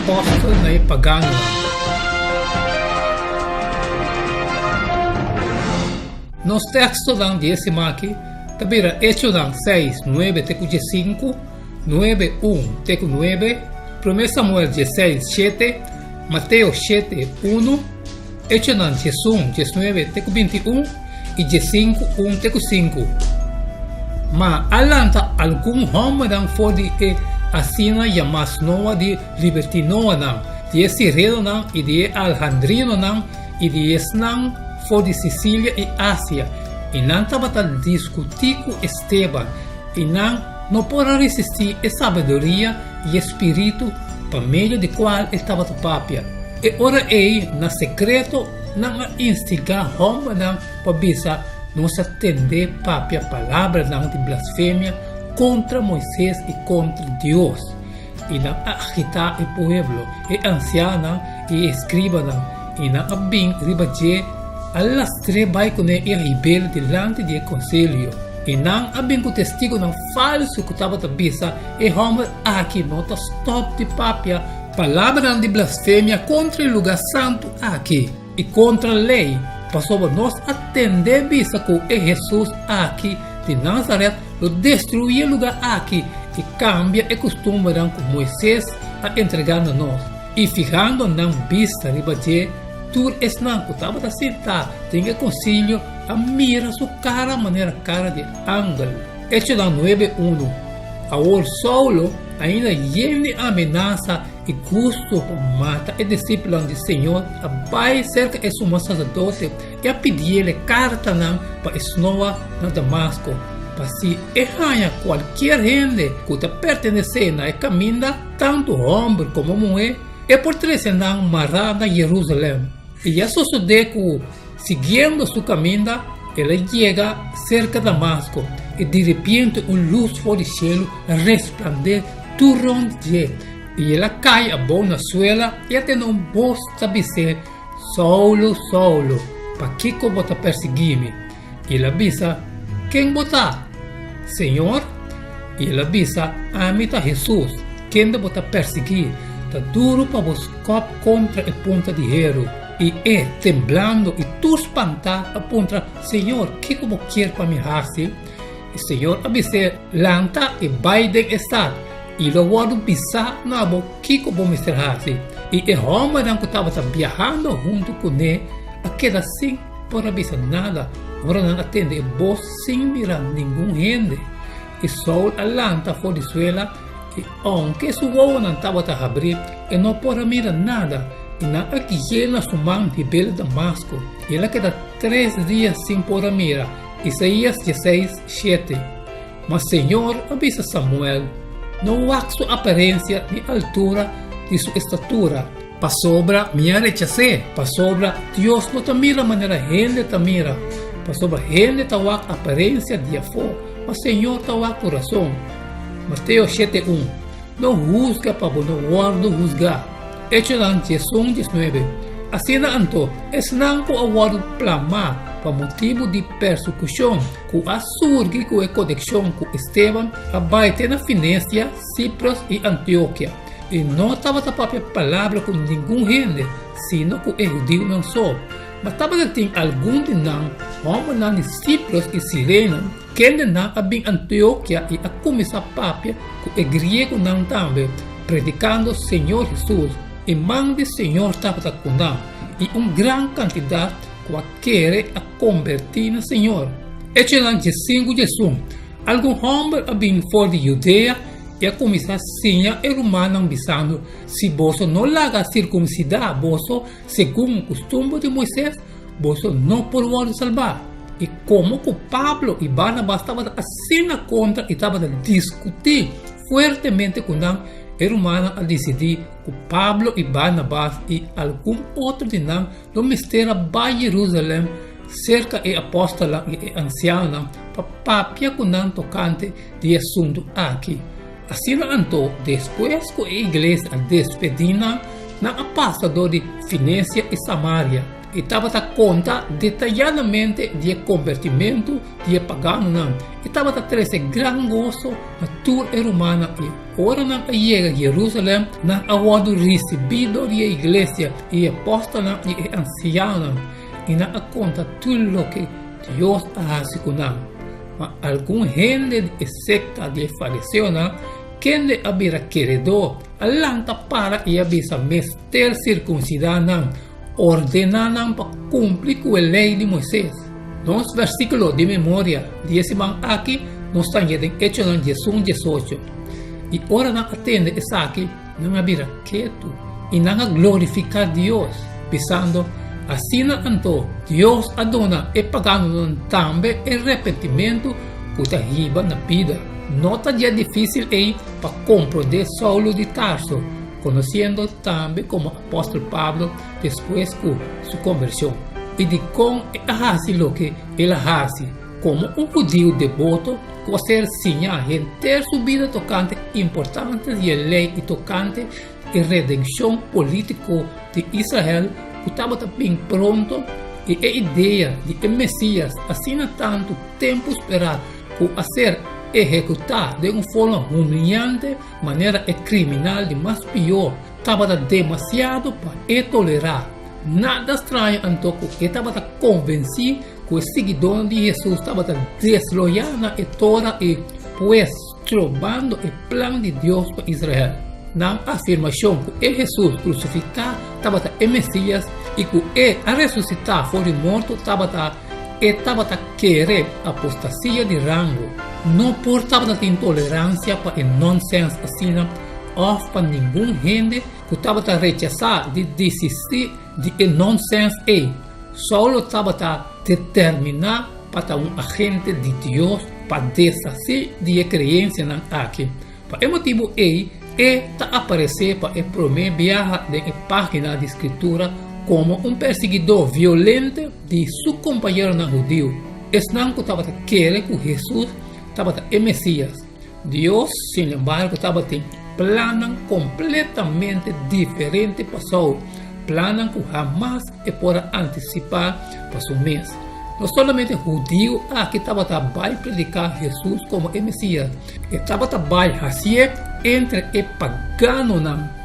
apòstel na e paganonan. Nos tekstonan di e siman aki ta bira Echonan 6, 9 te ku 15, 9, 1 te ku 9, Promé Samuel 16, 7, Mateo 7, 1, Echonan 11, 19 te ku 21 i 15, 1 te ku 5. Ma a lanta algun hòmbernan for di e asina yamá snoa di libertinoanan, di e sirenonan i di e alhandrinonan i di esnan for di Sisilia i Asia, i nan tabata diskutí ku Esteban, i nan no por a resistí e sabiduria i e spiritu pa medio di kual e tabata papia. E ora ei, na sekreto, nan a instigá hòmbernan pa bisa, Nos a tend'é papia palabranan di blasfemia kontra Moises i kontra Dios. I nan a agitá e pueblo, e ansianonan i e eskribanan, i nan a bin riba dje, a lastr'é bai kuné i a hib'é dilanti di e konsilio. I nan a bin ku testigunan falsu ku tabata bisa, E hòmber aki no ta stòp di papia palabranan di blasfemia kontra e lugá santu aki i kontra lei, pasobra nos a tend'é bisa ku e Hesus aki di Nazaret lo destruí e lugá aki i kambia e kustumbernan ku Moises a entregá na nos. I fihando nan bista riba dje, tur esnan ku tabata sintá den e konsilio a mira su kara manera kara di angel. Echonan nuebe unu. Awor Saulo, ainda yen di amenasa i gustu pa mata e disipelnan di Señor, a bai serka e sumo saserdote i a pidiel e kartanan pa e snoa na Damasko, pa si e haña kualkier hende ku ta pertenesé na e kaminda, tantu hòmber komo muhé, e por trese nan mará na Jerusalèm. I a sosodé ku, siguiendo su kaminda, el a yega serka Damasko, i diripiente un lus for di shelu resplandé tur rònt dje, i el a kai abou na suela i a tende un bos ta bis'é, Saulo, Saulo, pakiko bo ta persiguí mi? I el a bisa, Ken bo ta, Señor? I el a bisa, Ami ta Hesus, kende bo ta persiguí. Ta duru pa bo skòp kontra e punta di heru. I e, temblando i tur spantá, a puntra, Señor, kiko bo kier pa mi hasi? I Señor a bis'é, Lanta i bai den e stat, i lo wòrdu bisá na bo kiko bo mester hasi. I e hòmbernan ku tabata biahando huntu kuné a keda sin por a bisa nada ora nan a tende e bos sin mira ningun hende. I Saul a lanta for di suela, i ounke su wowonan tabata habrí, e no por a mira nada, i nan a gui'é na su man hib'é Damasko. I el a keda tres dia sin por a mira. Isaías dieseis, shete. Ma Señor a bisa Samuel, No wak su aparensia ni altura di su estatura, pasobra mi a rechas'é, pasobra Dios no ta mira manera hende ta mira, pasobra hende ta wak aparensia di afó, ma Señor ta wak kurason. Mateo shete un. No husga pa bo no wòrdu husgá. Echonan diesun diesnuebe. Asina anto, esnan ku a wòrdu plamá pa motibu di persekushon ku a surgi ku e konekshon ku Esteban a bai te na Finesia, Sipros i Antiokia, i no tabata papia palabra ku ningun hende sino ku e hudiunan so. Ma tabata tin algun di nan, hòmbernan di Sipros i Sirene, Kendenan a bin Antiokia i a kuminsá papia ku e griegonan tambe, predikando Señor Hesus. E man di Señor tabata ku nan, i un gran kantidat ku a kere a kombertí na Señor. Echonan diesinku diesun, Algun hòmber a bin for di Judea i a kuminsá siña e rumannan bisando, Si boso no laga sirkumsidá boso segun kustumber di Moisés, boso no por wòrdu salbá. I komo ku Pablo i Barnabas tabata asina kontra i tabata diskutí fuertemente ku nan, e rumannan a disidí ku Pablo i Barnabas i algun otro di nan lo mester a bai Jerusalèm serka e apòstelnan i e ansianonan pa papia ku nan tokante di e asuntu aki. Asina anto, despues ku e iglesia a despedí nan, nan a pasa dor di Finesia i Samaria. I tabata konta detayadamente di e kombertimentu di e paganonan. E tabata trese gran goso na tur e rumannan. I ora nan a yega Jerusalèm, nan a wòrdu risibí dor di e iglesia i e apòstelnan i e ansianonan, i nan a konta tur loke Dios a hasi ku nan. Ma algun hende di e sekta di e fariseonan, kende a bira keredó, a lanta para i a bisa mester sirkunsidá nan, ordená nan pa kumpli ku e Lei di Moisés. Nos versíkulo di memoria di e siman aki nos ta haña den Echonan 11, 18. I ora nan a tende esaki, nan a bira ketu i nan a glorifiká Dios, bisando, Asina anto, Dios a duna e paganonan tambe e repentimentu ku ta hiba na bida. No ta dia difísil ei pa komprondé Saulo di Tarso, konosiendo tambe komo apòstel Pablo despues ku su kombershon, i dikon e a hasi loke el a hasi komo un hudiu deboto ku a ser siñá henter su bida tokante importante di e Lei i tokante e redenshon polítiko di Israel ku tabata bin pronto i e idea di e Mesias asina tantu tempu sperá ku a ser ehekutá den un forma humiliante manera e kriminal di mas pió tabata demasiado pa e tolerá. Nada straño anto ku e tabata konvensí ku e siguidónan di Hesus tabata desloyá na e Tora i, pues, strobando e plan di Dios pa Israel. Nan afirmashon ku e Hesus krusifiká tabata e Mesias i ku e a resusitá for di morto tabata e tabata kere apostasia di rango. No por tabata tin toleransia pa e nonsens asina òf pa ningun hende ku tabata rechasá di desistí di e nonsens ei. Saulo tabata determiná pa ta un agente di Dios pa deshasí di e kreensianan aki. Pa e motibu ei, e ta aparesé pa e promé biaha den e página di Skritura komo un persiguidó violente di su kompañeronan hudiu, esnan ku tabata kere ku Hesus tabata e Mesias. Dios, sin embargo, tabatin plannan kompletamente diferente pa Saul, plannan ku hamas e por a antisipá pa su mes. No solamente hudiu aki tabata bai prediká Hesus komo e Mesias, e tabata bai hasié entre e paganonan.